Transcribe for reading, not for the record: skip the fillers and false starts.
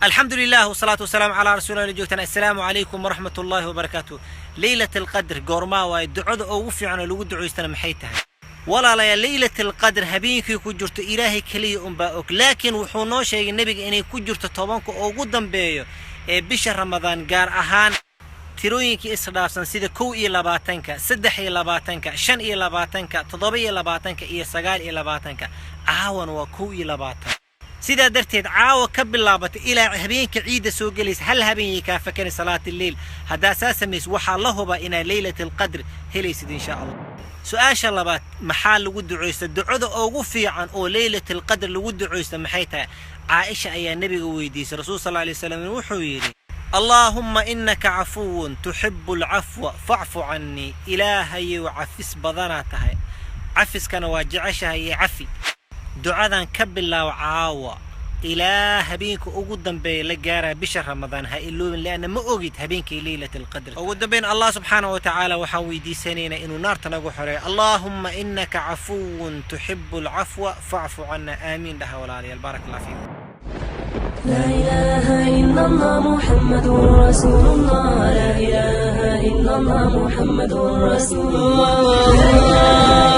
Alxamdu lilah wasalaatu wasalaamu calaa rasuulillah joogtaan. Assalaamu calaykum waraxmat ullaahi wabarakaatu. Leylat alqadr goormaa waaye? Ducada ugu fiican oo lagu ducaystana maxay tahay? Walaalayaal, Leylat alqadr habeenkii ku jirto Ilaahay keliya unbaa og, laakiin wuxuu noo sheegay Nebiga inay ku jirto 10-ka ugu dambeeyo ee bisha Ramadaan, gaar ahaan tirooyinkii isdhaafsan sida 21-ka, 23-ka, 25-ka, 27-ka iyo 29-ka. Caawan waa 21. Sidaa darteed caawa ka bilaabata ilaa habeenka ciidda soo gelaysa, hal habeenyay kaa fakani salaat lleil. Haddaa saa samaysa, waxaa la hubaa inaad Leylat alqadr helaysid, insha Allah. Su-aasha labaad: maxaa lagu ducaysta? Ducada ugu fiican oo Leylat alqadr lagu ducaysta maxay tahay? Caaisha ayaa Nebiga weydiisay. Rasuul sal alay slam wuxuu yidhi: "Allaahumma innaka cafuwun tuxibu alcafwa facfu cannii." Ilaahayow, cafis badanaa tahay, cafiskana waa jeceshahay iyo cafi. Ducadan ka bilaabo caawa ilaa habeenka ugu dambeeya la gaaraa bisha Ramadaan. Ha iloobin, lianna ma ogid habeenkay Leylat alqadr. Ugu dambeyn, Allah subxaana wa tacaala waxaan weydiisanaynaa inuu naarta nagu xoreeyo. "Allaahumma innaka cafuwun tuxibu alcafwa facfu canna." Aamiin dhaha, walaalayaal. Baarak allah fiikum. لا إله إلا الله محمد رسول الله. لا إله إلا الله محمد رسول الله. لا إله